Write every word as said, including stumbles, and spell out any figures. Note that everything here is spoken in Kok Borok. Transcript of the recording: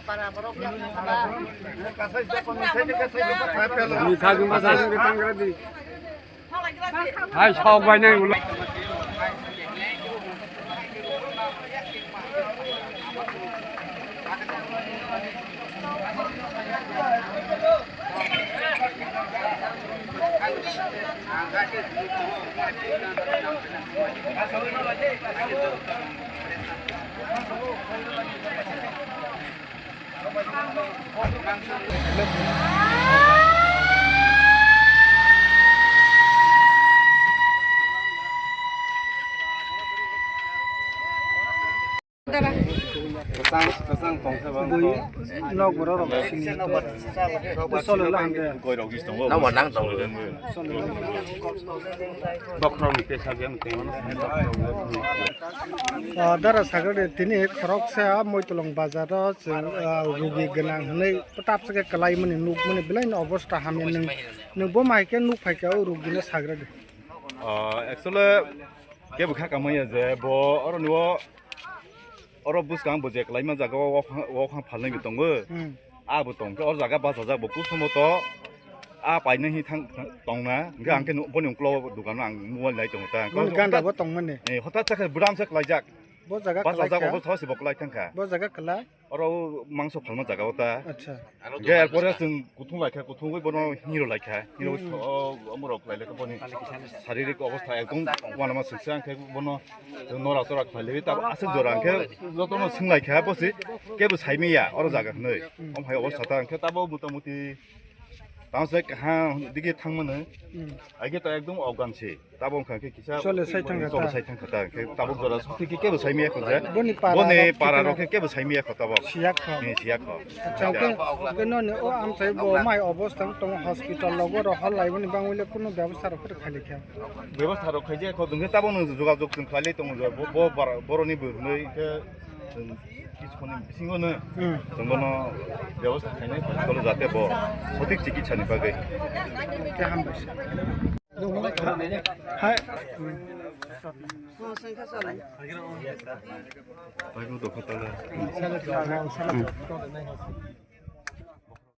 Para, para. Ni sajung ba sajung ke tangkra di. Hai, sok bai nai ulo. Kwchang, kwchang tongkhe bang. Bui nok borok rok sini. Solo la hande. Nang bo nang tong. Solo la. Bokhorok ni tesa jeng teng. Ah, dara sagre tini khorok se a Moitolong bazar o chwng, ah, rugi gwnang hwnwi tap se kwlai mani nuk mani belai no obosta hamya nwng, nwng bo mai khe nuk phai kha o rugi no sagre de. Ah, actually, kebo kha kamaya je bo oro ni o, oro bwskang bo je kwlaima jaga o, o, o kha phalnai bo tongo. Hmm. A bo tong khe oro jaga bachajak bo kusumo to a paina hi thang, thang, tongna. Hwnkhe ang khe nu-, boni uklo dukano ang mobile nai tongo ta. Boni ganda bo tongmani. Eh, hothat sa khe bwdam sa kwlaijak. Bo jaga kwlai kha. Bachajak bo thasi bo kwlai thang kha. Bo jaga kwlai. Oro mangso phalma jaga o ta. Acha. Ge pore chwng kuthung lai kha, kuthung wi bono hero lai kha. Hero hmm. Tho, o, omorok lai lai kha boni saririk obostha ekdom wanama suksa ang khe bono nora chora khlai lai ta aswk jora ang khe jotono swng lai kha bosi kebo sai maya oro jaga hwnwi. Hmm. Om hai obostha ta ang khe tabo motamuti tamo se kaha digi thang mano. Hmm. Ai khe ta ekdom ogan se. Tabuk wngkha khe kisa chole sai thang kha ta. Chole sai thang kha ta. Khe tabuk jora soti khe kebo sai maya kho je. Boni para boni rok para thikana rok khe kebo sai maya kho tabuk. Siya kho. Ni siya kho. Acha, khe, khe noni o amchai bo mai obostha tong hospital logo ro hol lai boni bangwile kuno bebostha rok khe khaili khe. Bebostha rok khaijak kho dungkhe tabuk nung jogajog chwng khlailai tongo je bo, bo bara-, boroni bo hwnwi khe chwng kichkhoni bisingo no hmm. Chwng bono bebostha khainai hospital jate bo sothik chikitsa ni bagwi. Khe hambai. Hai. Bai bo dokha tala.